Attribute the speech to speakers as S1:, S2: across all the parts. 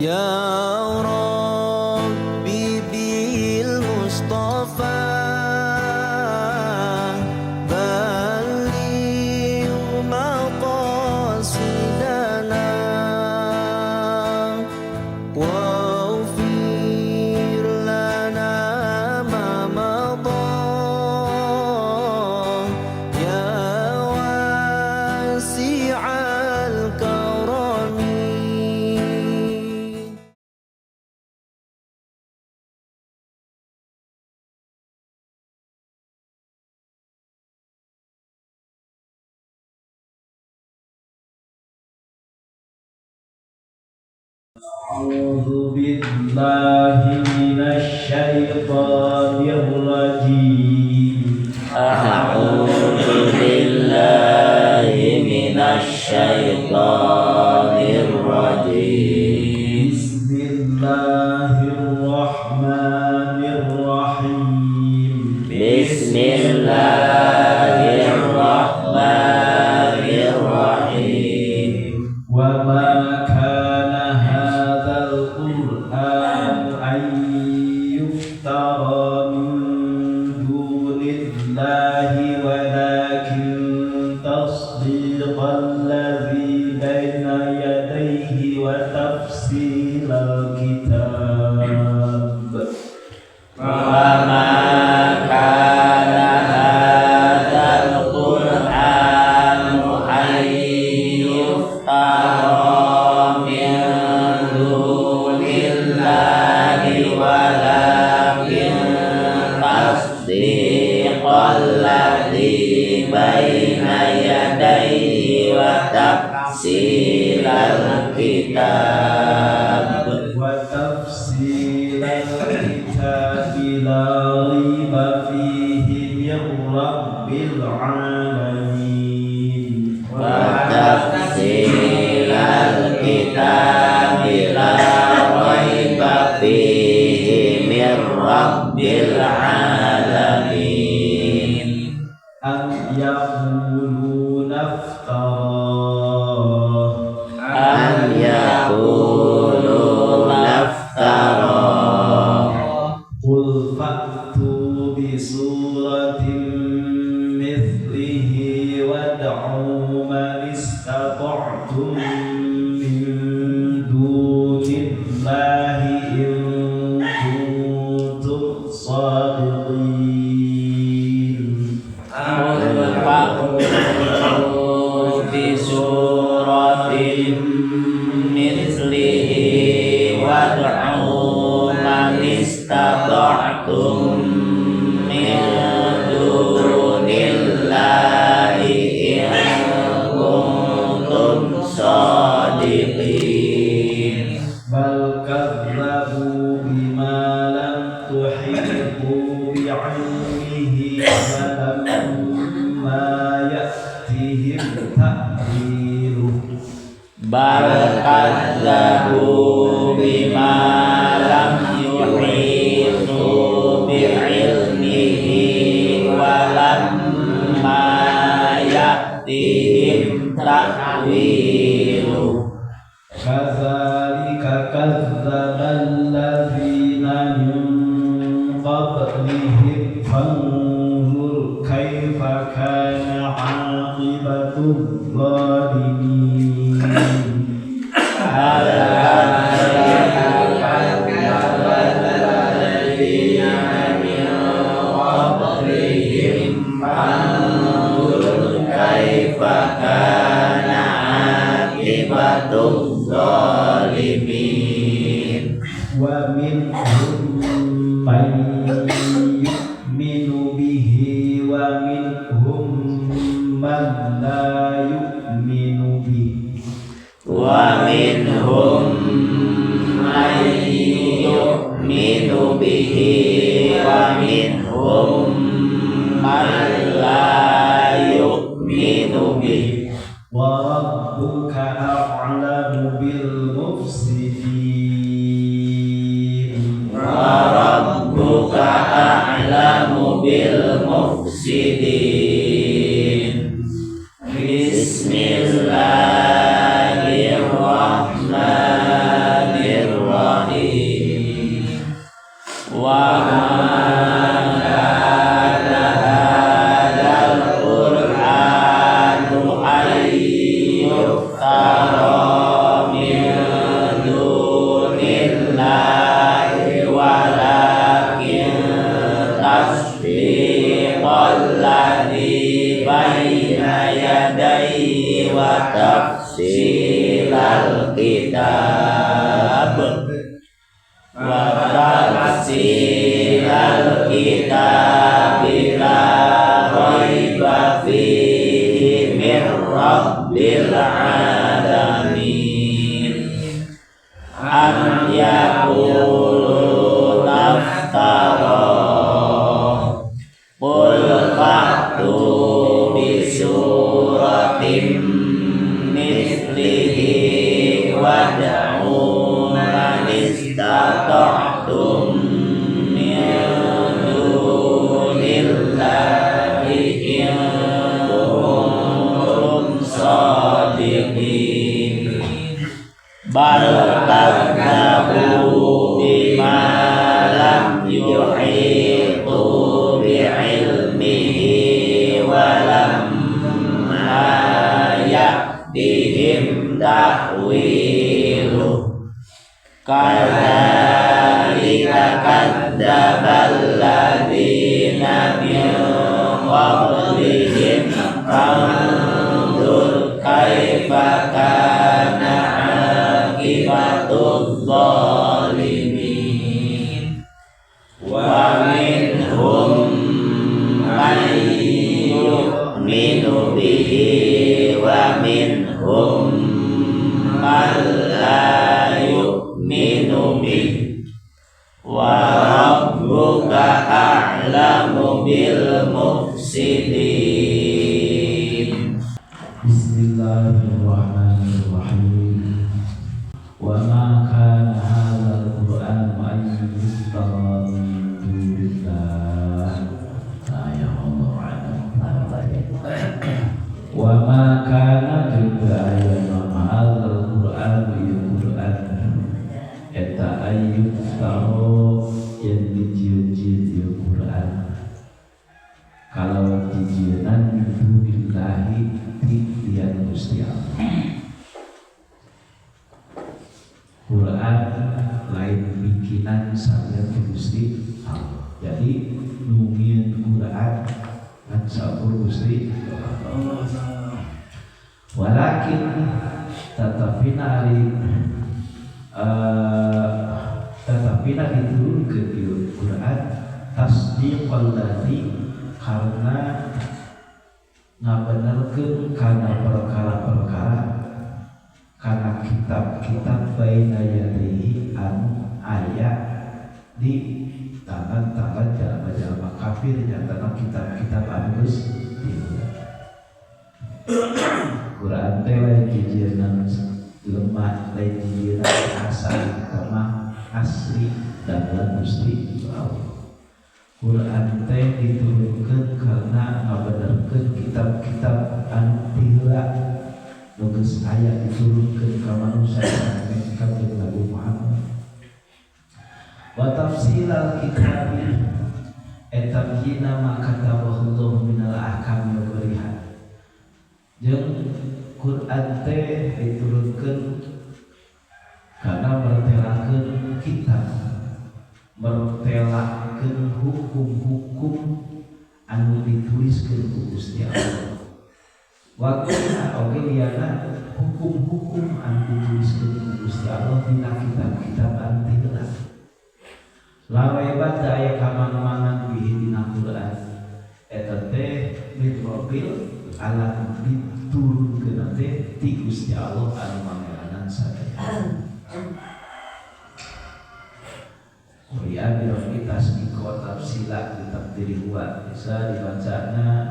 S1: يا ربي بالمصطفى بلغ مقاصدنا واغفر لنا ما مضى يا واسع الكرم.
S2: أعوذ بالله من الشيطان الرجيم.
S3: أعوذ بالله من الشيطان الرجيم.
S2: بسم الله الرحمن الرحيم.
S3: بسم الله الرحمن الرحيم.
S2: وما كان هذا القرآن أن يفترى من دون الله ولكن تصديق الذي بين يديه وتفصيل الكتاب.
S3: وما كان هذا القرآن أن يفترى من دون الله ولكن تصديق الذي بين يديه وتفصيل الكتاب.
S2: وتفصيل الكتاب لا ريب فيه من رب العالمين.
S3: وتفصيل الكتاب لا ريب فيه من رب العالمين.
S2: أم يقولون افتراه.
S3: أم يقولون افتراه.
S2: قل فأتوا بسورة مثله وادعوا من استطعتم من دون الله إن كنتم صادقين.
S3: قل فأتوا بسورة مثله وادعوا من استطعتم من دون الله إن كنتم صادقين.
S2: بل كذبوا بما لم تحيطوا بعلمه ولما يأتهم تأويله.
S3: بل كذبوا بما لم يحيطوا بعلمه ولما يأتهم تأويله.
S2: كذلك كذب الذين من قبلهم فانظر كيف كان عاقبة الظالمين.
S3: الذين من قبلهم فانظر كيف كان عاقبة الظالمين.
S2: ومنهم من يؤمن به ومنهم من لا يؤمن به.
S3: ومنهم من يؤمن به ومنهم من لا يؤمن به.
S2: وربك أعلم بالمفسدين.
S3: وربك Wa ma kana hadzal Qur'anu ayyuftara min dunillahi walakin tasdiqal ladzi baina yadayhi wa tafsilal kitab wa tafsilal kitab la raiba fihi min rabbil alamin. Am yaquluna iftara qul fa'tu bi suratin mitslihi wad'u man istata'tum min dunillahi in kuntum shadiqin. Bal kadzabu bima lam yuhitu bi'ilmihi wa lamma ya'tihim ta'wiluh. Kadzalika kadzdzabal ladzina min qablihim fanzur kaifa kana aqibatul zalimin. Wa minhum man yu'minu bihi wa minhum man la yu'minu bihi wa rabbuka a'lamu bil mufsidin.
S2: Bismillahirrahmanirrahim. Wa ma kana hadzal Qur'anu an yuftara min dunillah. Ya Allah a'lam. Wa ma kana juga aya hadzal Qur'anu ya Qur'an eta ayyuftara yang dijieun-jieun ya Qur'an kalau dijieunnan min dunillahi ti liyan Gusti Allah. Quran lain bikinan salian ti Gusti Allah. Jadi nungieun Quran kan saukur Gusti Allah. Walakin tetapi ari tetapi diturunkeun di Quran tasdiqal ladzi karena ngabenerkeun kana perkara-perkara kana kitab-kitab baina yadayhi anu aya di tangan-tangan jalma-jalma kafir nyatana kitab-kitab anu geus diheula. Quran teh lain jijieunna lemah, lain jijieunna asal mah asli dalam Gusti Allah. Quran teh diturunkeun karena ngabenerkeun kitab-kitab anu tiheula nu geus aya diturunkeun ka manusia sampai ka Nabi Muhammad. Wa tafsilal kitabi eta yina ma katabahu Allah minal ahkam wa ghaiha. Jeung Quran teh diturunkeun karena mertelakeun kitab, mertelakeun hukum-hukum anu dituliskeun ku Gusti Allah. Waktu oge liana hukum-hukum anu dituliskeun ku Gusti Allah dina kitab-kitab anu tiheula. La raiba teu aya kamang-mangan bihi dina Quran. Eta teh min rabbil alam diturunkeun teh ti Gusti Allah anu mangeranan sadaya. Quri'a bi raf'i tasdiqo tafsila ditaqdiri huwa bisa dibacana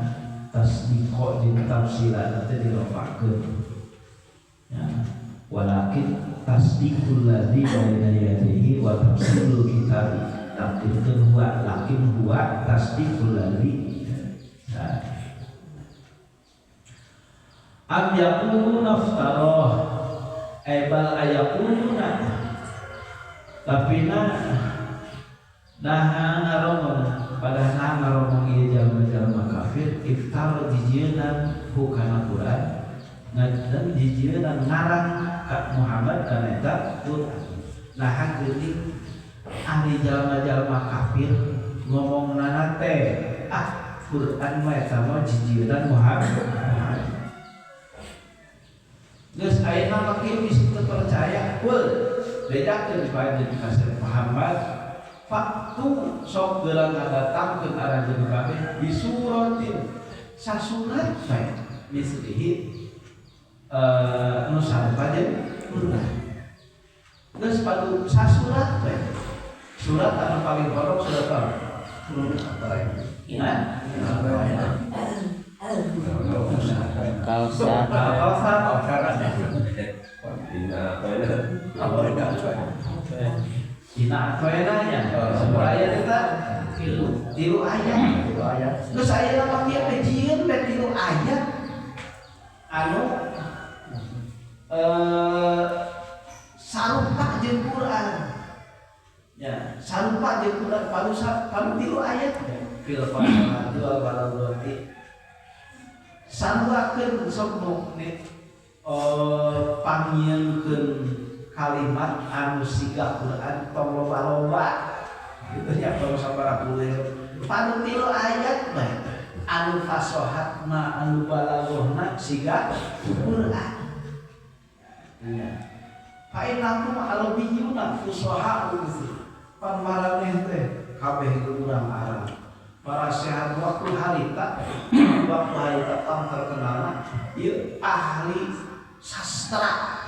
S2: tasdiqo jeung tafsila nanti dirofa'keun ya. Walakin tasdiqul ladzi baina yadayhi wa tafsilul kitab taqdirkeun huwa lakin huwa tasdiqul ladzi. Nah. Am yaquluna iftarah ay bal ayaquluna tapi na Nah ngaromong pada nah ngaromong ieu jalma-jalma kafir iftar jijieuna hukana Quran dan jijieuna ngarang ka Muhammad kana eta Quran. Nah geuning ahli jalma-jalma kafir ngomongna teh ah Quran mah eta mah jijieuna Muhammad. Geus ayeuna mah kieu bisi teu percaya kul bedakeun supaya jadi kasih Muhammad faktu sok geura ngadatangkeun aranjeun kabeh bisuratin sasurat bae mislihi nu sarupa jeung Quran. Geus padu sasurat bae. Surat anu paling horok surat apa? Hah?
S3: Kausar.
S2: Kausar. Dina atoena nya. Sabaraha ayat eta? Tilu ayat. Geus ayeuna mah kieu teh jieun teh tilu ayat anu sarupa jeung Quran. Ya, sarupa jeung Quran padu tilu ayat fil fasahati wal balaghati. Saruakeun sok nu pangieunkeun kalimat anu siga Quran tong loba-loba gitu nya tong sabaraha bulir padu tilu ayat bae anu fasohatna anu balaghahna siga Quran. Nya fa innakum alabiyuna fusaha pan maraneh teh kabeh urang Arab para sehat waktu harita tong terkenalna ieu ahli sastra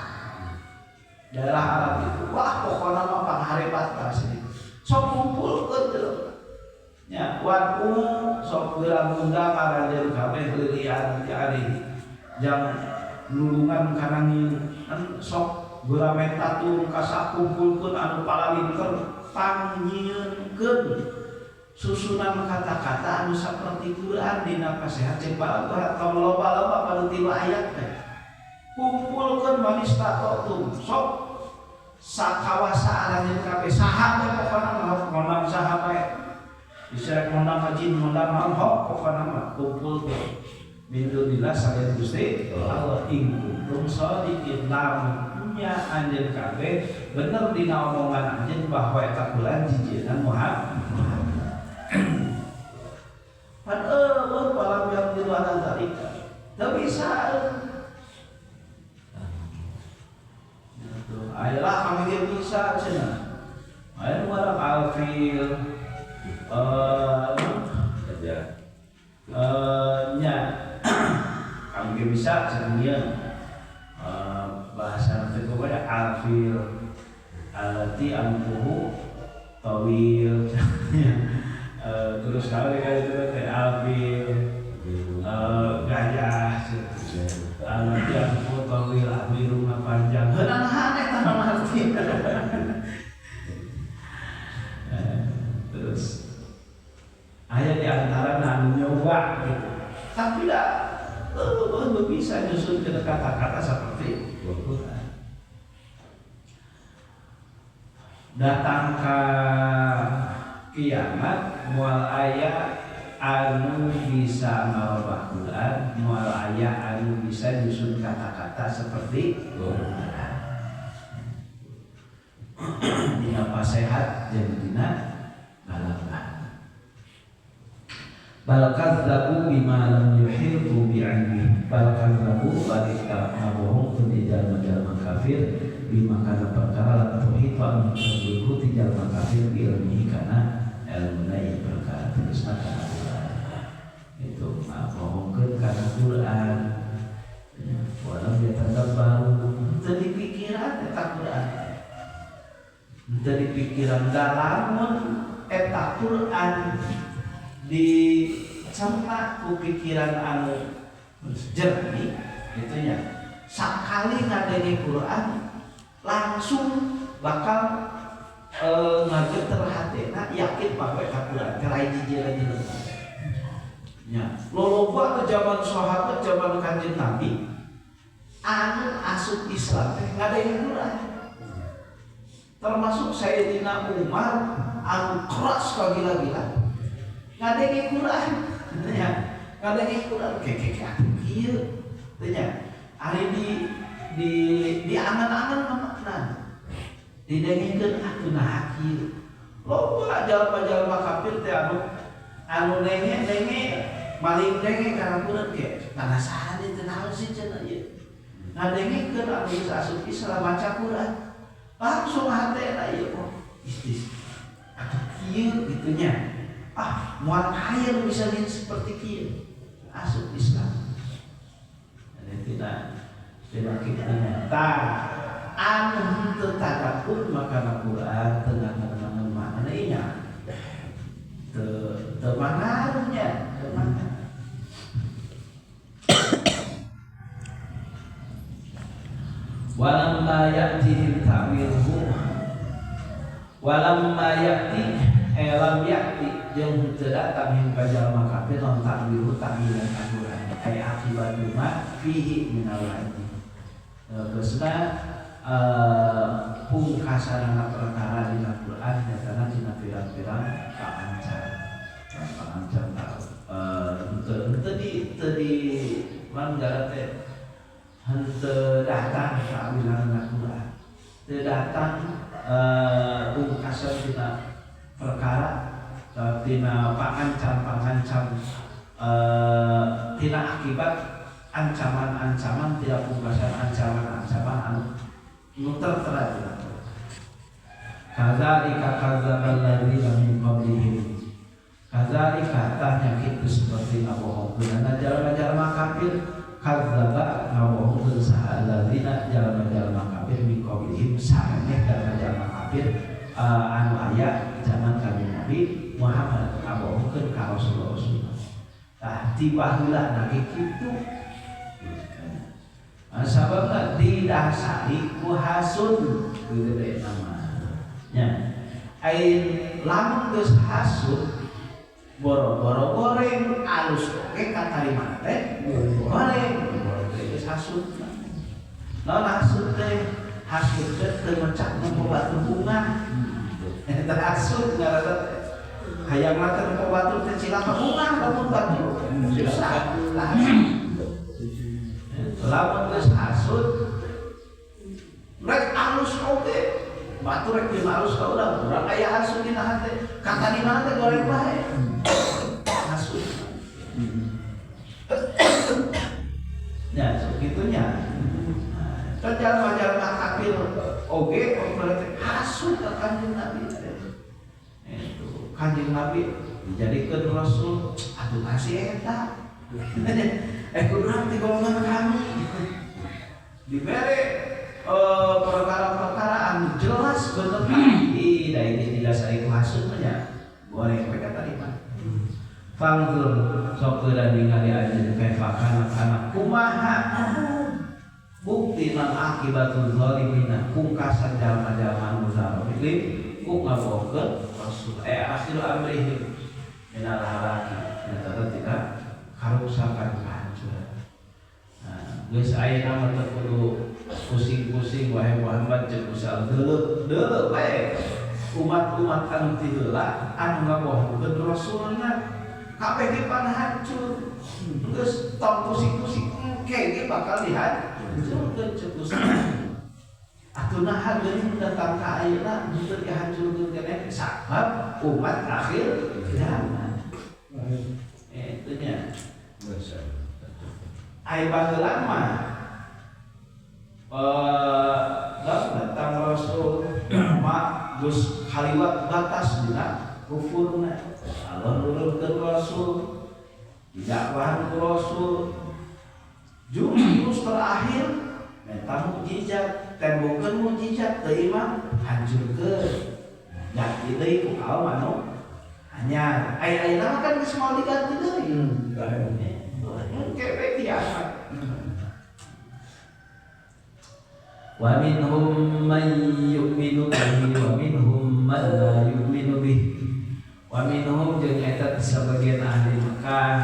S2: daerah Arab itu wah pokokna mah pangharepat ka sini sok kumpulkeun jelema nya wadu sok geura ngundang aranjeun kabeh leulian ti alih jang nulungan kana ngieun sok geura menta turun ka sakumpulkeun anu palalinter pangnyieunkeun susunan kata-kata anu saperti Quran dina pasehat jeung balaghah tong loba-loba padu tilu ayat teh kumpulkeun manis tatotum sok sakawasa aranjeun kabeh saha bae pokona mah ngondang saha bae bisa ngondang haji ngondang naon hok pokona mah kumpulkeun min dunillah salian Gusti Allah ing kuntum shadiqin lamun nya anjeun kabeh bener dina omongan anjeun bahwa eta Quran jijieuna Muhammad. Pan eueuh palam yang di luar zalika teu bisa. Ayolah kami dia bisa cenah. Ayo warang alfil nya kami dia bisa cenah bahasa nanti pokoknya alfil alati ampuhu tawil terus kali kali itu teh alfil gajah alati ampuhu tawil amiruna panjang heunahan eta mah arti. Terus aya di antara anu nyoba gitu tapi dah bisa nyusun ke kata-kata seperti Quran. Datang ke kiamat moal aya anu bisa ngarobah Quran, moal aya anu bisa nyusun kata-kata seperti Quran. Dina pasehat jeung dina balaghah. Bal kadzabu bima lam yuhitu bi'ilmihi. Bal kadzabu balik ka ngabohongkeun di jalma-jalma kafir bima kana perkara lam tuhitu anu teu jalma kafir bi'ilmihi kana ilmuna ieu perkara tegasna kana Quran. Itu ngabohongkeun kana Quran. Walam yatadabbaru teu dipikiran eta Quran. Teu dipikiran dalamun eta Quran dicerna ku pikiran anu jernih gitu nya. Sakali ngadenge Quran langsung bakal ngageter hatena yakin bahwa eta Quran teh lain jijieun jelema. Nya, loloba ke zaman sahabat, zaman Kanjeng Nabi anu asup Islam teh ngadenge Quran. Termasuk Sayyidina Umar anu keras kagila-gila ngadenge Quran nya ngadenge Quran keke kieu teh nya ari di angan-angan makna didengekeun atuh nah kieu loba jalma-jalma kafir teh anu denge-denge maling denge kana Quran ke penasaran teh naon sih cenah ieu ngadengekeun anu geus asup Islam maca Quran langsung hatena ieu kok istis atuh kieu kitu nya ah moal aya nu bisa seperti kieu asup Islam tidak tidak kitanya tah anu henteu tadabbur makana Quran teu ngangan makna nya teu teu mangaruhnya teu mangaruh. Walamma ya'tihim ta'wiluhu walamma ya'ti lam ya'ti jeung henteu datang him ka jalma kafir non ta'wiluhu ta'wilan Al-Qur'an ay akibatu ma fihi minal wa'di geusna pungkasanana perkara dina Quran nyatana dina pirang-pirang kaancam kaancam henteu di manggara teh henteu datang ta'wilan Al-Qur'an teu datang pungkasan dina perkara tina pangancam-pangancam tina akibat ancaman-ancaman tidak pungkasan ancaman-ancaman anu nu tertera dina kadzalika kadzdzabal ladzina min qablihim kadzalika tah kitu seperti ngabohongkeunana jalma-jalma kafir kadzdzaba ngabohongkeun saha alladzina jalma-jalma kafir min qablihim sanes jalma-jalma kafir anu aya zaman kanjeng Nabi Muhammad ngabohongkeun ka Rasulullah. Tah ti baheula na ge kitu. Sababna didasari ku hasud kitu teh nama. Nya. Ai lamun geus hasud boro-boro goreng alus oge katarima teh goreng geus hasud. Naon hasud teh? Hasud teh teu mecak nu batur bunga. Eta hasud ngaranna teh. Hayang mah teh nu batur teh cilaka bunga lamun batur susah. Lamun geus hasud rek alus oge batur rek dina alus ka urang urang aya hasud dina hate katarima teh goreng bae hasud. Ya segitunya. Nah, jalma-jalma kafir oge berarti hasud ka Kanjeng Nabi teh. Itu Kanjeng Nabi dijadikeun rasul atuh kasih eta. Kurang di golongan kami dibere perkara-perkara anu jelas bener ih da ini didasari ku hasud mah nya goreng we katarima. Fangzur sok teu ningali anjeun kaifa kana kana kumaha bukti nan akibatul zalimina pungkasan jalma-jalma anu zalim ku ngabohongkeun rasul akhir amrihim minal halaki nyata tidak karusakan kehancuran. Nah, geus ayeuna mah teu kudu pusing-pusing wahai Muhammad jeung usah deuleu-deuleu bae umat-umat anu ti heula anu ngabohongkeun rasulna kabeh ge pan hancur. Geus tong pusing-pusing engke ge bakal dihancurkeun ceuk Gusti. Atuh naha geuning datang ka ayeuna henteu dihancurkeun keneh sabab umat akhir zaman. Itu nya. Ai baheula mah datang Rasul mah geus kaliwat batas dina kufurna. Allah nurunkeun Rasul didakwahan ku Rasul jurus terakhir menta mukjizat tembokeun mukjizat teu iman hancurkeun ganti deui ku kaum anu anyar. Ai ayeuna mah kan geus moal diganti deui. Engke we kiamat. Wa minhum man yu'minu bihi wa minhum man la yu'minu bihi. Wa minhum jeung eta sebagian ahli Mekah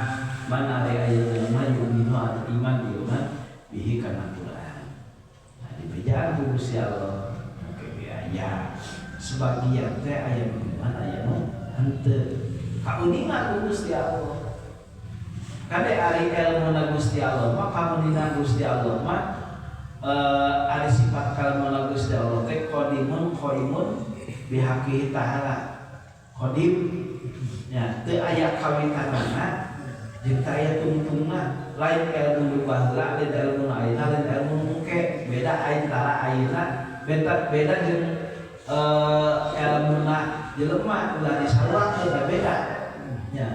S2: man ari aya man yu'minu anu iman ieu mah bihi kana Quran. Nah dibejaan ku Gusti Allah. Oke aya Sebagian teh aya nu iman aya nu henteu. Kauningan ku Gusti Allah. Kade ari elmuna Gusti Allah mah kamunina Gusti Allah mah ari sifat kalmuna Gusti Allah teh qadimun qaimun bihaqihi ta'ala. Qadim nya teu aya kawitanana jeung teu aya tungtungna, lain ilmu baheula lain ilmu ayeuna lain ilmu mungke, beda antara ayeuna beda jeung ilmuna jelema ulah disaruakeun da beda nya.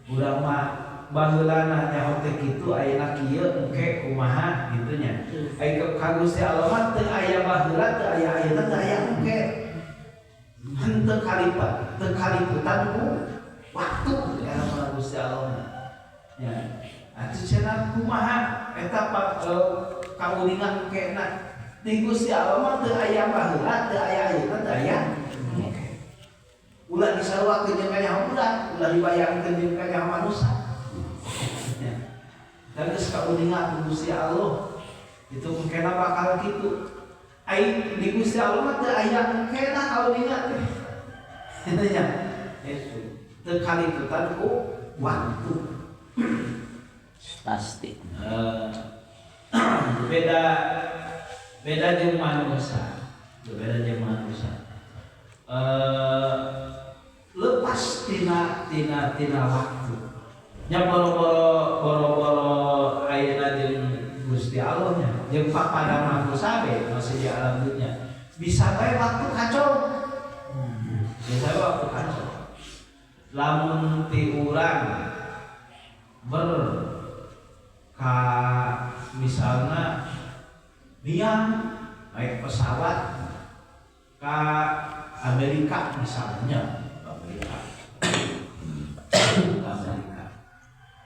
S2: Urang mah baheulana nyaho teh kitu ayeuna kieu engke kumaha kitu nya. Ai ka Gusti Allah mah teu aya baheula teu aya ayeuna teu aya engke. Henteu kalipat teu kaliputan ku waktu ilmu Gusti Allah mah. Nya. Atuh cenah kumaha eta kauningan engkena di Gusti Allah mah teu aya baheula teu aya ayeuna teu aya engke. Ulah disaruakeun jeung kanyaho urang, ulah dibayangkeun jeung kanyaho manusia. Dan geus kauninga ku Gusti Allah itu engkena bakal kitu. Ai di Gusti Allah mah teu aya engkena kauninga teh. Nya. Itu teu kaliputan ku waktu.
S3: Pasti.
S2: Beda beda jeung manusia. Beda jeung manusia. Lepas tina tina tina waktu. Nya boro-boro boro-boro ayeuna jeung Gusti Allah nya, jeung papada manusia be masih di alam dunia. Bisa bae waktu kacau. Bisa bae waktu kacau. Lamun ti urang ber ka misalna miang naik pesawat ke Amerika misalnya, Amerika. Amerika.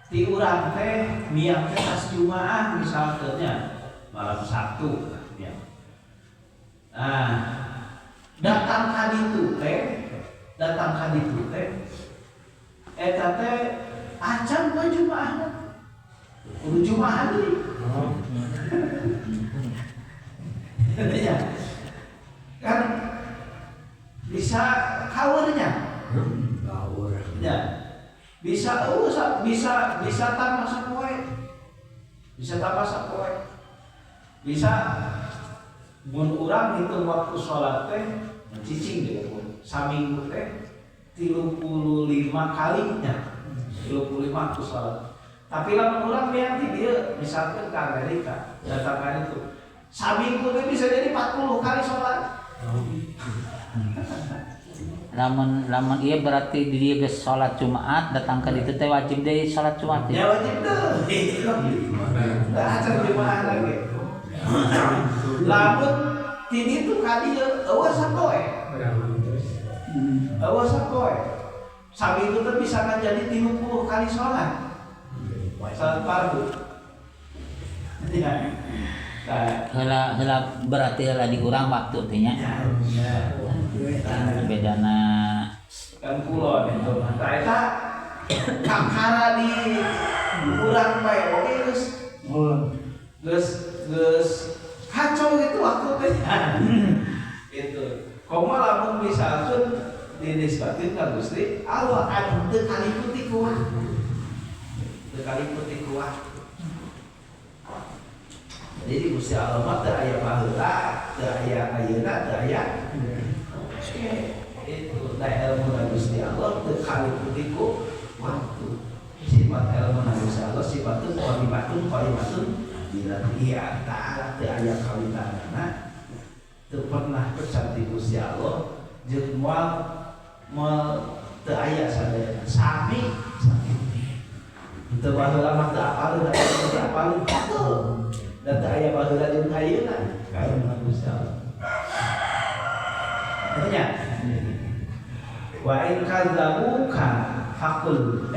S2: Ti urang teh miang teh pas Jumaah misalnya malam Sabtu ya. Nah, datang ka ditu teh, datang ka ditu teh eta teh acan we Jumaah. Kudu Jumaah deui. Ya. Kan bisa kawurnya.
S4: Kawur.
S2: Ya. Bisa bisa bisa tambah sapoe. Bisa tambah sapoe. Bisa mun urang hitung waktu sholat teh cicing deh saminggu teh 35 kalinya. 35 waktu sholat. Tapi lamun urang nanti dia misalkan ke Amerika datangkan itu saminggu teh bisa jadi 40 kali sholat.
S3: Lamun lamun iya berarti dia geus salat Jumat datang ke ditu teh wajib deui salat Jumat
S2: Ya wajib deui. Tah acan Jumat lagi. Lamun ti ditu ka dieu eueuh sapoe. Eueuh sapoe. Saminggu teh bisa kan jadi 30 kali sholat. Salat fardu. Ya. Nah,
S3: Heula heula berarti heula diurang waktu teh nya.
S2: ya, ya.
S3: Bedana
S2: Kan kulon itu. Nah, eta kakara di urang bae oge geus geus geus kacau gitu waktu teh. Itu. Komo lamun misalkan dinisbatkeun ka Gusti Allah anu teu kaliputi ku waktu. Teu kaliputi ku waktu. Jadi Gusti Allah mah teu aya baheula, teu aya ayeuna, teu aya itu. Nah, ilmu Gusti Allah teu kaliputi ku waktu. Sifat ilmu Gusti Allah sifatun qadimatun qaimatun bila iya ta'ala teu aya kawitanana, teu pernah pecat di Gusti Allah jeung moal moal teu aya sadayana sami sami. Teu baheula mah teu apaleun, aya teu apaleun teu. Dan teu aya baheula jeung ayeuna ka ilmu Gusti Allah. Artinya wa in kadzabuka faqul